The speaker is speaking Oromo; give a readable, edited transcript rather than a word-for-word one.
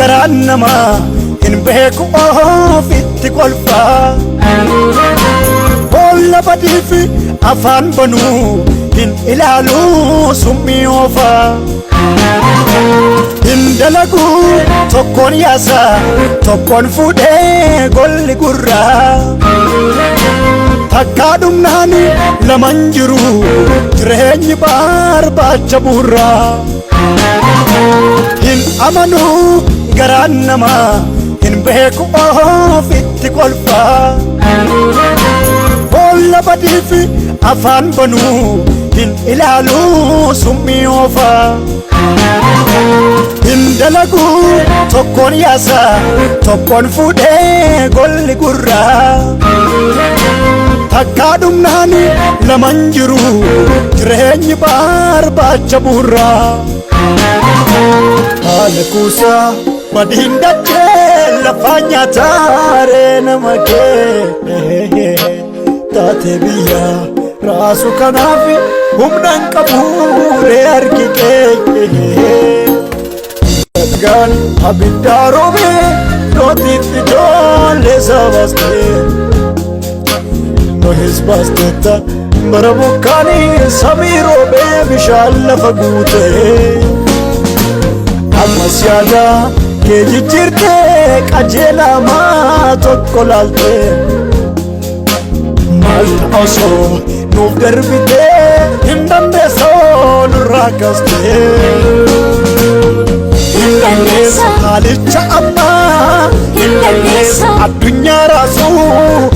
Garaan namaa hin beeku ofitti kolfaa. Boolla badiif afaan banuu hin ilaalu summii oofaa. Hin dalagu tokkoon yaasa tokkoon fuudhee golli gurraa. Takkaa dhumnaan laman jiru jireenyi barbaacha bu'uuraa. Hin amanuu garaan namaa hin beeku ofitti kolfaa. Boolla badiif afaan banuu hin ilaalu summii oofaa. Hin dalagu tokkoon yaasa tokkoon fuudhee golli gurraa. Takkaa dhumnaan laman jiru jireenyi barbaacha bu'uuraa. Haala kuusaa badiin dachee lafaa nyaataaree nama kee taate biyya raasu kanaaf humna hin qabuuree harki kee. Dhagaan abiddaa roobee lootiif ijoollee sabaastee. Nohis baasteetta bara bokkaanii samii roobee bishaan lafa guutee. Ammas yaada kee jijjiirtee qajeelaa maa tokko laaltee. Maal ta'a osoo nuuf darbitee hin dandeessoo nurraa kaastee. Hin dandeessa haalicha ammaa Hin dandeessa. Addunyaa raasuu.